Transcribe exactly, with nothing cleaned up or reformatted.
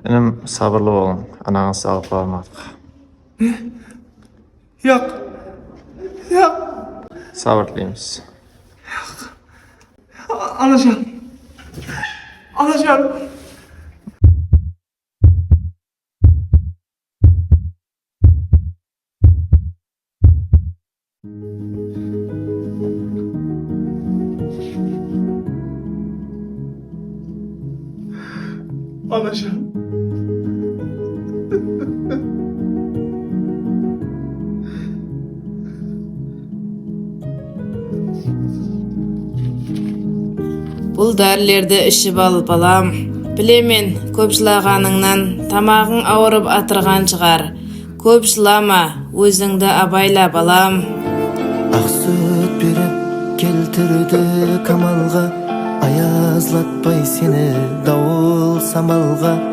Inim, sabırlı bolıń. Anańızdı alıp barmadıq. Yoq. Yoq. Sabır tileymiz. Anajan. Anajan. Anajan. Bul dárilerdi iship al, balam. Bilemen, kóp jılaǵanıńnan tamaǵıń awırıp atırǵan shıǵar. Kóp jılama, ózińdi abayla, balam. Aq sút berip keltirdi kamalǵa, ayazlatpay seni dawıl samalǵa.